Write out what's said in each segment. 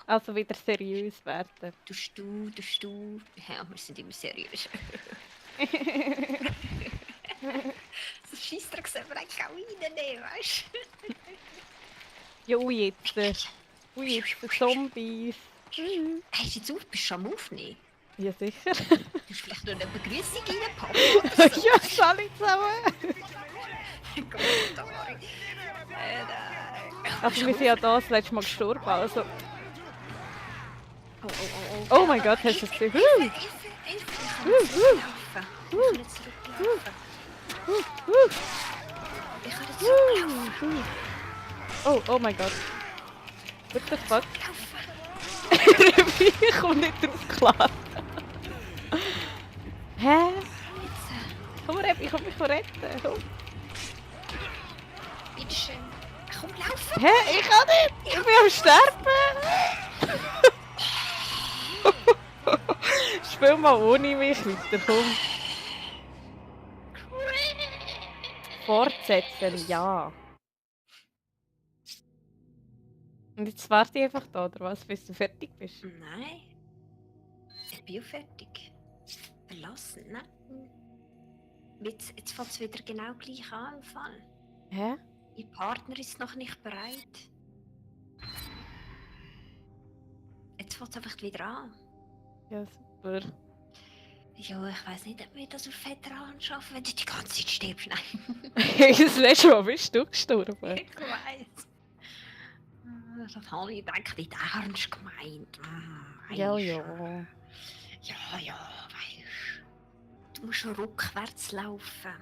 Also wieder seriös werden. Tust du. Ja, wir sind immer seriös. So Scheissdreck sehen wir eigentlich auch reinnehmen, weißt du? Jo, jetzt. Zombies. Hast du jetzt auf? Bist du am Aufnehmen? Ja, sicher. Du hast vielleicht noch eine Begrüßung reinpacken oder so. Ja, Sally zusammen. Kommentare. Nein. Also wir sind ja da das letzte Mal gestorben, also... Oh. Oh mein Gott, hast du es gesehen? Hilfe! Ich kann nicht zurücklaufen. Ich kann nicht zurücklaufen. Oh mein Gott. What the fuck? Laufen. Ich komme nicht drauf klar. Hä? Komm, ich kann mich retten. Komm. Bitteschön. Komm, laufen! Hä? Ich kann nicht! Ich bin am Sterben! Spiel mal ohne mich weiter, komm. Fortsetzen, ja. Und jetzt warte ich einfach da, oder was? Bis du fertig bist? Nein. Ich bin auch fertig. Verlassen, ne? Jetzt fängt es wieder genau gleich an im Fall. Hä? Ihr Partner ist noch nicht bereit. Jetzt fängt es einfach wieder an. Ja, super. Ja, ich weiss nicht, ob wir das auf Veteran schaffen, wenn du die ganze Zeit stirbst. Nein. Das letzte Mal bist du gestorben. Ich weiss. Das habe ich gedacht, nicht ernst gemeint. Ja. Ja, weißt du. Du musst schon rückwärts laufen.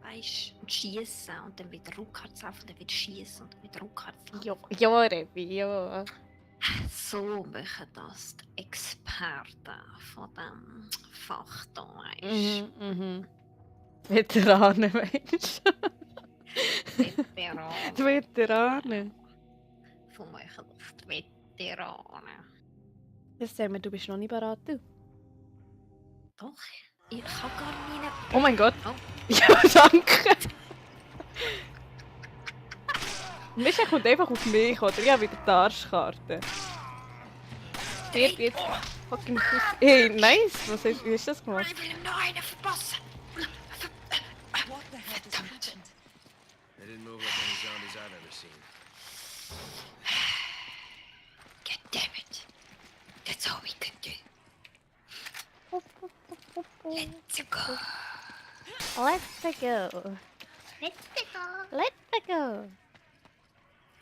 Weißt du? Und schießen. Und dann wieder rückwärts laufen, und dann wieder schießen und dann wieder rückwärts laufen. Ja, Rebi, ja. So machen das die Experten von diesem Fach da, weißt Mhm. Veteranen, Mensch. Veteranen. Die Veteranen. So machen das die Veteranen. Das sag mir, du bist noch nicht bereit, du. Doch, ich kann gar nicht. Oh mein Gott. Oh. Ja, danke. Mischa kommt einfach auf mich, oder? Ich habe wieder die Arschkarte. Stirb jetzt. Fucking Kuss. Hey, nice. Wie hast du das gemacht? Ich will ihm noch einen verpassen. What the hell just happened? They didn't move like any zombies I've ever seen. God damn it. That's all we can do. Let's go. Let's go. Let's go.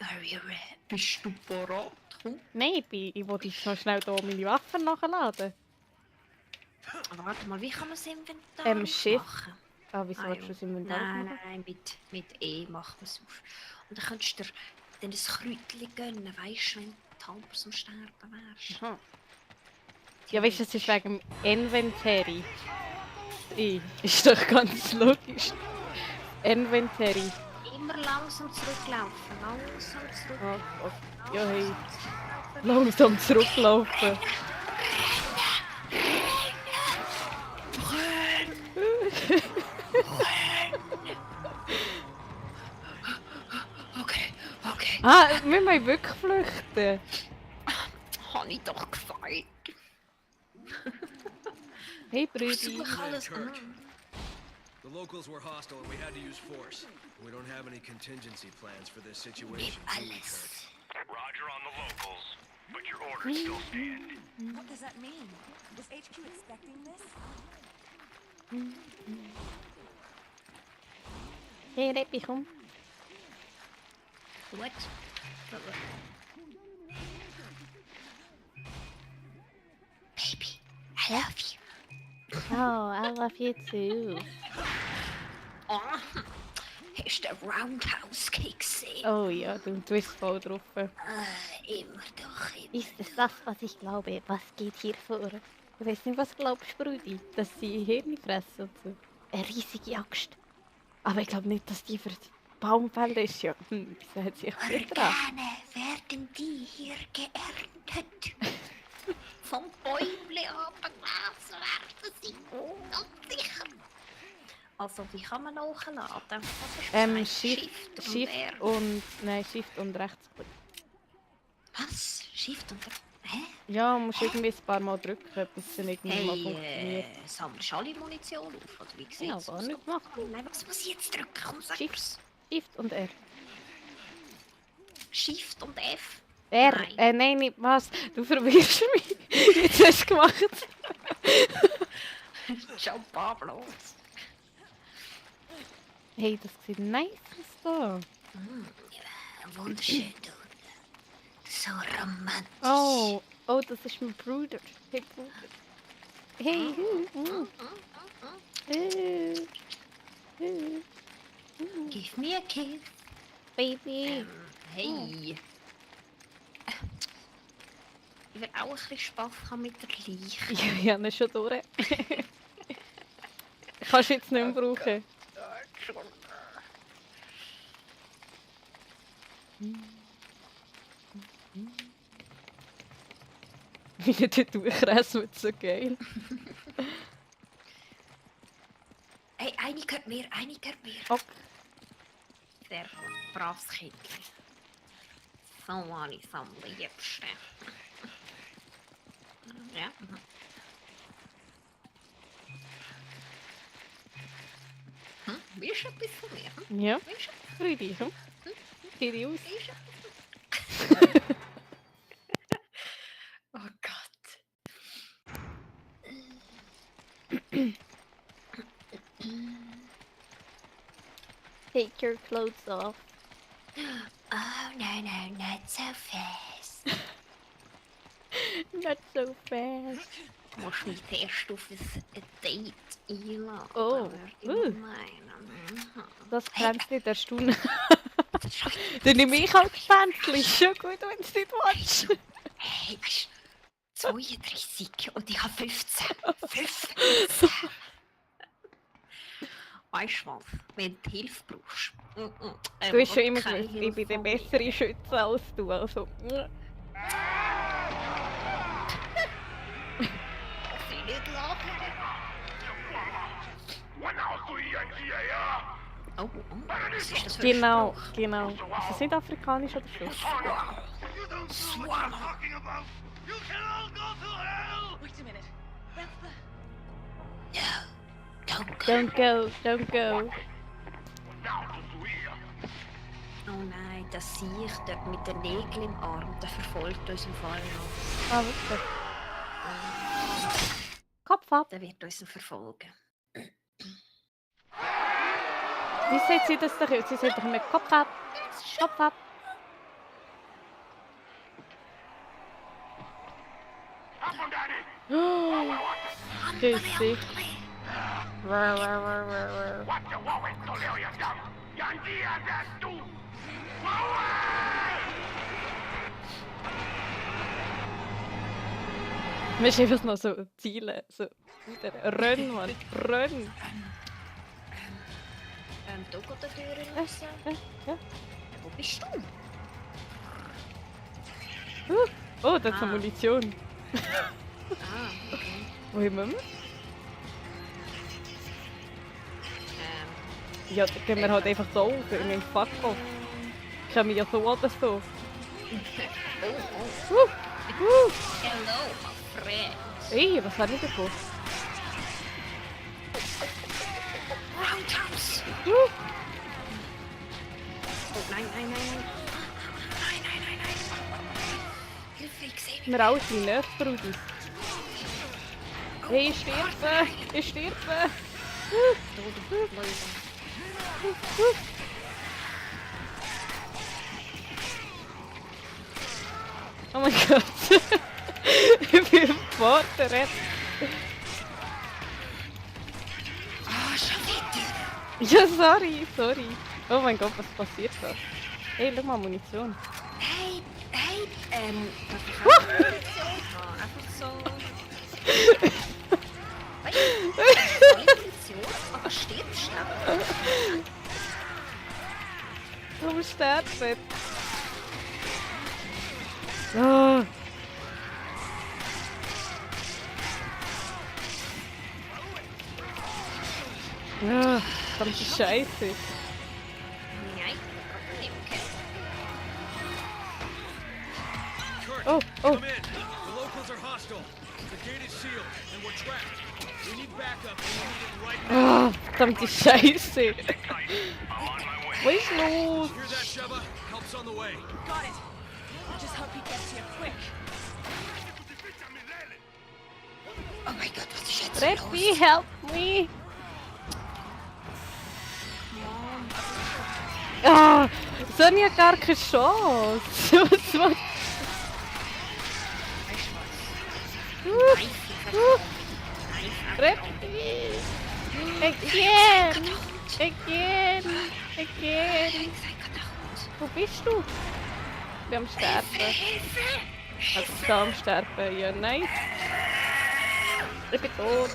Are you ready? Bist du bereit? Komm. Nein, ich wollte jetzt noch schnell hier meine Waffen nachladen. Warte mal, wie kann man das Inventar Shift. machen? Ah, wieso willst du das Inventar machen? Nein, mit E macht man es auf. Und dann könntest du dir dann ein Kräutchen gönnen, weißt du, wenn du halb zum Sterben wärst. Aha. Ja, weißt du, das ist wegen dem Inventory. Ist doch ganz logisch. Inventory. Immer langsam zurücklaufen, langsam zurücklaufen. Oh. Ja, hey. Langsam zurücklaufen. Okay. Ah, wir müssen wirklich flüchten. Habe ich doch gesagt. Hey, Brüdi. Versuch alles. The locals were hostile and we had to use force. We don't have any contingency plans for this situation. do we, Alles. Roger on the locals, but your orders still stand. What does that mean? Was HQ expecting this? Hey, Rebi, komm. What? Baby, I love you. Oh, I love you too. Oh, hast du den Roundhouse-Kick gesehen? Oh ja, du bist voll drauf. Immer doch, immer. Ist es das, was ich glaube? Was geht hier vor? Ich weiß nicht, was glaubst du, Brudi? Dass sie Hirn fressen und so. Eine riesige Axt. Aber ich glaube nicht, dass die für die Baumfälle ist. Ja, wieso hat sie auch nicht dran? Organe werden die hier geerntet. Vom Bäumle abgeblasen werden sie. Ganz sicher. Also, wie kann man nachladen? Was hast du gesagt? Shift und... Nein, Shift und Rechtsklick. Was? Shift und... Hä? Ja, musst irgendwie ein paar Mal drücken, bis es dann irgendwie mal funktioniert. Sammelst du alle Munition auf, oder wie Ja, sieht's gar aus? nicht machen. Nein, was muss ich jetzt drücken? Komm, sag Shift. mir's. Shift und R. Shift und F. R? Nein. Nein, nicht was. Du verwirrst mich. Jetzt hast du gemacht. Ciao, Pablo. Hey, das sieht nice aus da. Wunderschön, du. So romantisch. Oh, oh, das ist mein Bruder. Hey, Bruder. Hey, Give me a kiss. Baby. Hey. Ich will auch ein bisschen Spaß haben mit der Leiche. Ja, ich habe ihn schon durch. Kannst du jetzt nicht mehr brauchen. Wie ich dort durchressen wird so geil. Hey, eine gehört mir, eine gehört mir. Okay. Sehr braves Kind. So eine Sammlung jetzt. Ja. Willst du etwas von mir? Ja, Willst du etwas? freu dich. Zieh dich aus. Willst du etwas? Oh Gott. Take your clothes off. Oh no, not so fast. Not so fast. Du musst mich zuerst auf ein Date einladen. Oh, würde ich meinen. Das Hey, Pflänzchen der Stunde. das ist doch- Dann nehme ich halt das Pflänzchen. Ist schon gut, wenn du es nicht willst. Hey, weißt du, 32 und ich habe 15. 15! Weißt du was? Wenn du Hilfe brauchst. Du hast schon immer keine gewusst, ich bin der Hilfe von mir. bessere Schütze als du. Also. Sie nicht lachen. Oh, was ist das für ein Genau, Spruch? genau. Ist das nicht afrikanisch oder so? Swan. Wait a minute. That's the... No, don't go. Don't go, don't go. Oh nein, das sehe ich dort mit den Nägeln im Arm, der verfolgt uns im Fall noch. Ah, wirklich? Kopf ab. Der wird uns verfolgen. Wie sieht sie das doch aus? Sie sieht doch mit Kopf ab. Kopf ab. Oh, grüß dich. Wir müssen einfach noch so zielen. So. Renn, Mann. Renn. Da geht die Tür raus. Ja. Wo bist du? Oh, das ist Ah. Munition. Ah, okay. Wohin müssen wir? Ja, dann gehen wir halt einfach so raus. Ich meine, fuck off. Ich kann mich ja so oder so. Oh, hello, my friend. Ey, was habe ich davon? Roundhouse. Oh, nein, nein, nein, nein. Nein, nein, nein, nein. Hilfe, ich sehe mich. Wir alle sind Nervbrudis. Hey, ich sterbe! Ich sterbe! Oh mein Gott! Ich bin im Vater. Ah, schon wieder. Ja, sorry. Oh mein Gott, was passiert da? Hey, schau mal, Munition. Hey, darf ich auch Munition haben? Einfach so. Weißt du, volle Munition, aber stirbt schnell. Warum sterbt nicht? Oh. Ja, verdammte Scheiße. Nein, okay. Kurt, Oh, oh. come in. The locals hostile. The gate is sealed, and we're trapped. We need backup, and we need it right now. Ah, verdammte Scheiße. I'm on my way. Was ist los? Hear that, Sheva? Help's on the way. Got it. Just hope he gets here quick. Oh mein Gott, was ist jetzt Reppi, los? help me! Ah, Sonja hat gar keine Chance. Was macht... Reppi! Again! Again! Wo bist du? Ich bin am Sterben. Also ich bin am Sterben, ja nice. Ich bin tot.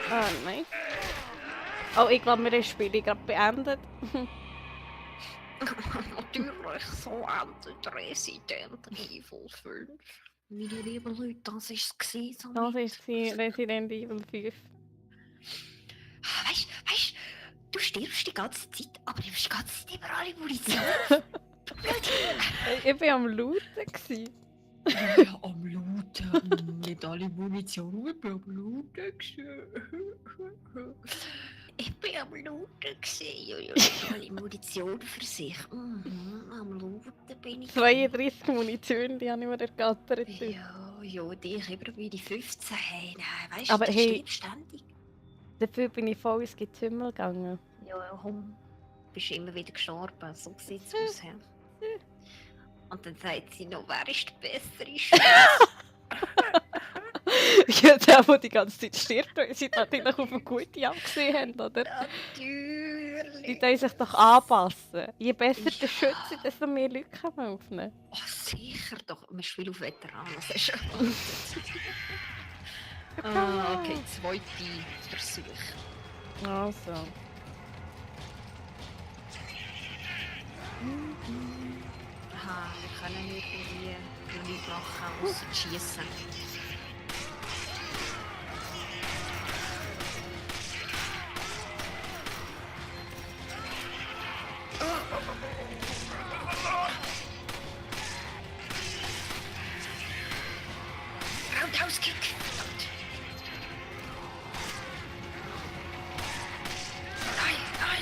Ah, nice. Oh, ich glaube, wir haben das Spiel gerade beendet. Natürlich, so endet Resident Evil 5. Meine lieben Leute, das war es. So Das ist Resident Evil 5. Weißt du stirbst die ganze Zeit, aber du hast die ganze Zeit immer alle Munition. Ich war am Looten. Gewesen. Ja, am Looten. Nicht alle Munition, ich bin am Looten. Ich bin am Looten. Ja, alle Munition für sich. Am Looten bin ich. 32 Munition, die habe ich mir ergattert. Ja, die ich immer bei die 15 haben. Weißt Aber du, hey- stirbst ständig. Dafür bin ich voll ins Getümmel gegangen. Ja, komm. Bist immer wieder gestorben. So sieht es aus. Ja. Und dann sagt sie noch, wer ist der bessere Schütze? Ja, der die ganze Zeit stirbt, weil sie natürlich auf eine gute abgesehen haben, oder? Die Natürlich. können sich doch anpassen. Je besser der Schütze, desto mehr Leute kann man aufnehmen. Oh, sicher doch. Man spielt auf Veteranen. Das ist schon okay, zweite Versuch. Also. Aha, wir können irgendwie nichts machen, außer schießen. Roundhouse-Kick! Nein!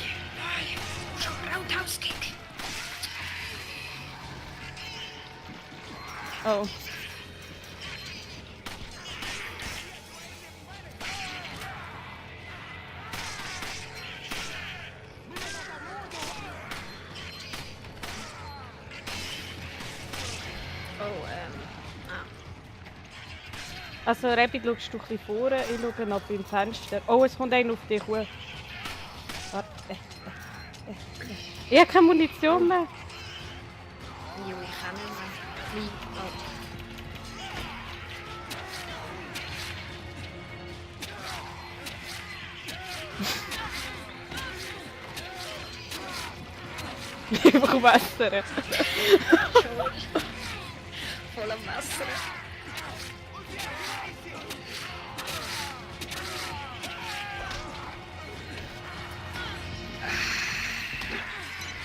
Schon Roundhouse-Kick! Oh. Also, Rapid schaust du ein bisschen vorne, ich schaue noch beim Fenster. Oh, es kommt einer auf dich hoch. Warte. Ich habe keine Munition mehr. Jo, ich kann nicht mehr. Flieg. Einfach Messer. Voller Messer.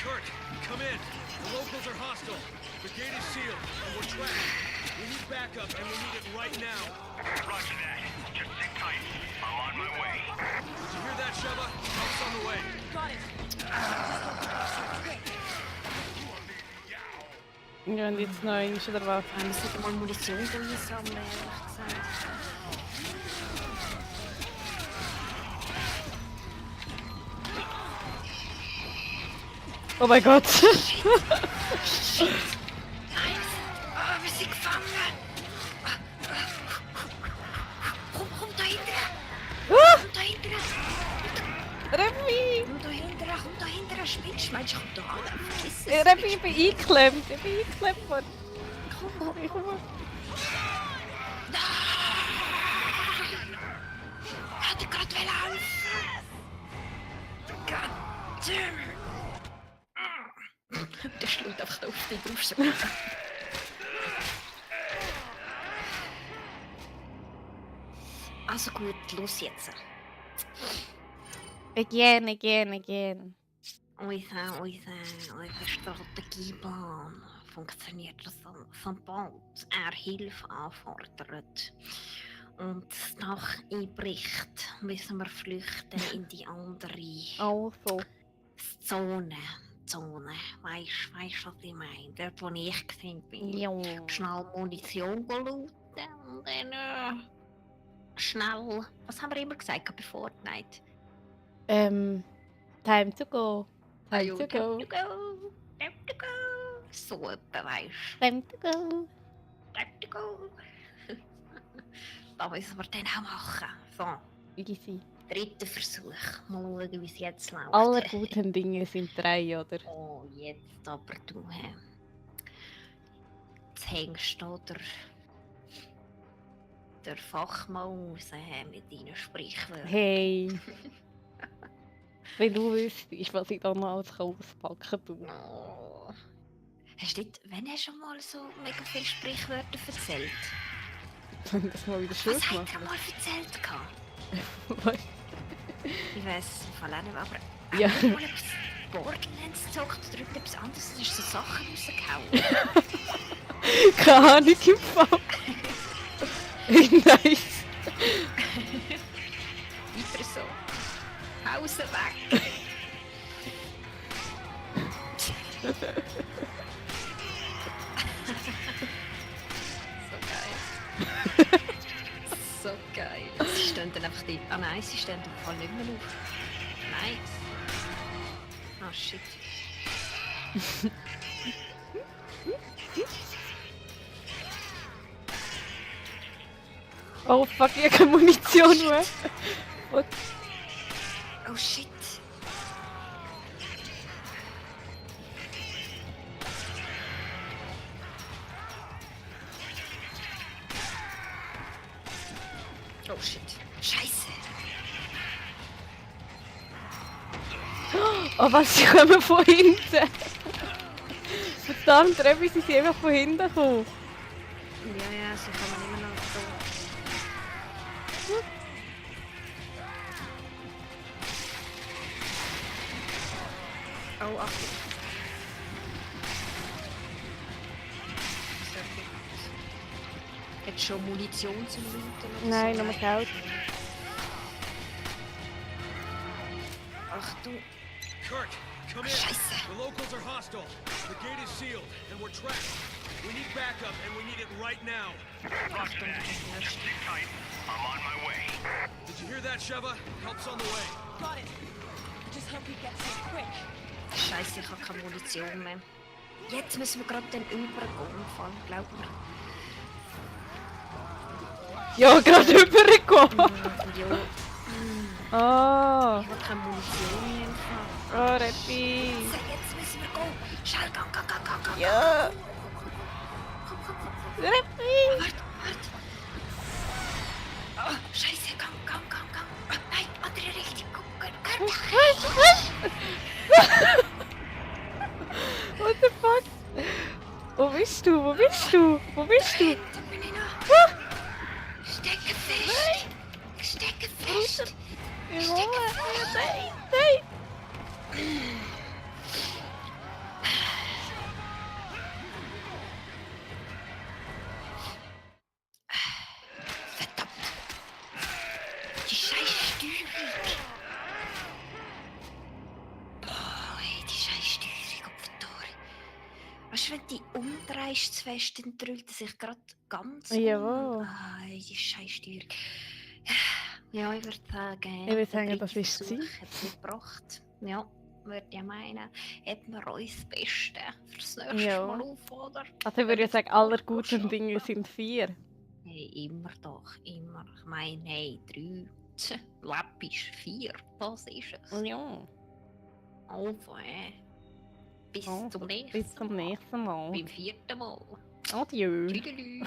Kurt, come in. The locals are hostile. The gate is sealed, and we're trapped. We need backup, and we need it right now. Roger that. Just sit tight. I'm on my way. Did you hear that, Sheva? Help's on the way. Got it. Ja, und jetzt noch eins oder was? Wir sollten mal Munition einsammeln, ehrlich gesagt. Oh mein Gott! Nein! Wir sind gefangen! Komm da hinten! Komm da hinten! Remy! Komm da hinten! Spinnst du? Meinst du, komm da an? Vergiss es! Remy, ich bin eingeklemmt! Ich bin eingeklemmt worden! Ich komme. Ich hätte gerade helfen! Goddammit! Der schlägt einfach auf dich drauf. So. Also gut, los jetzt. Again. Unser Strategieplan funktioniert so, sobald er Hilfe anfordert und das Dach einbricht, müssen wir flüchten in die andere Also. Zone. Weißt du, was ich meine? Dort, wo ich gewesen bin. Ja. Schnell Munition looten und dann schnell. Was haben wir immer gesagt bei Fortnite? Time to go. Time Time to go. to go. Time to go. So etwa, weißt du. Time to go. Time to go. Da müssen wir dann auch machen. So, Easy. dritter Versuch. Mal schauen, wie es jetzt läuft. Aller guten Dinge sind 3, oder? Oh, jetzt aber du. Jetzt hängst du der Fachmann raus mit deinen Sprichwörtern. Hey. Wenn du wüsstest, was ich da noch alles auspacken tue. Oh. Wann hast du mal so mega viele Sprichwörter erzählt? Wenn das mal wieder Was Schluss hast macht. du mal erzählt? Weißt Ich weiss es im Fall auch nicht, aber Ja. hast du mal etwas Borderlands gezockt oder etwas anderes? Du hast so Sachen rausgehauen. du? Keine Ahnung im Fall. Nice. Weiter so. Hause weg. So geil. So geil. Sie stehen dann einfach die. Ah nein, sie stehen im Fall nicht mehr auf. Nice. Ah shit. Oh fuck, ich habe keine Munition mehr. What? Oh shit. Oh shit. Scheiße. Oh was, sie kommen von hinten. Verdammt, Rebi, sie sind einfach von hinten gekommen. Ja, sie kommen immer noch so. Oh, Achtung. Sehr gut. Hättest du schon Munition zum Looten? oder Nein, so? nochmal Geld. Achtung. Kurt, come in. Scheiße. The locals are hostile. The gate is sealed, and we're trapped. We need backup, and we need it right now. Achtung, das ist nicht. Sit tight. I'm on my way. Did you hear that, Sheva? Help's on the way. Got it. Just hope he gets here quick. Scheiße, ich habe keine Munition mehr. Jetzt müssen wir gerade den übergehen, glaub mir. Ja, gerade rübergekommen. Jo, Ah, ich habe keine Munition mehr im Fall. oh Rebi. So, jetzt müssen wir gehen. Schnell, gang. Ja. Komm. Rebi. Warte. Oh, Scheiße, gang. Oh, nein, andere Richtung. Guck. What the fuck? Wo bist du? Da bin ich noch. Stecke fest. Nein. Verdammt. Die scheiß Steuerung. Boah, ey, die scheiß Steuerung auf der Tore. Weißt du, wenn du die umdrehst zu fest, dann drüllt er sich gerade ganz Jawohl. Ah, ey, die scheiß Steuerung. Ja, ich würde sagen... Ich würde sagen, der das dritte ist Versuch es. hat es nicht gebracht. Ja, würde ich meinen. Hätten wir uns das Beste fürs nächste Ja. Mal auf, oder? Also ich würde ja sagen, aller guten Dinge sind 4. Hey, immer doch, immer. Ich meine, hey, 3. Läppisch 4. Das ist es. Ja. Also, bis Also, zum nächsten Bis zum nächsten Mal. Beim 4. Mal. Adieu. Tschüdelü.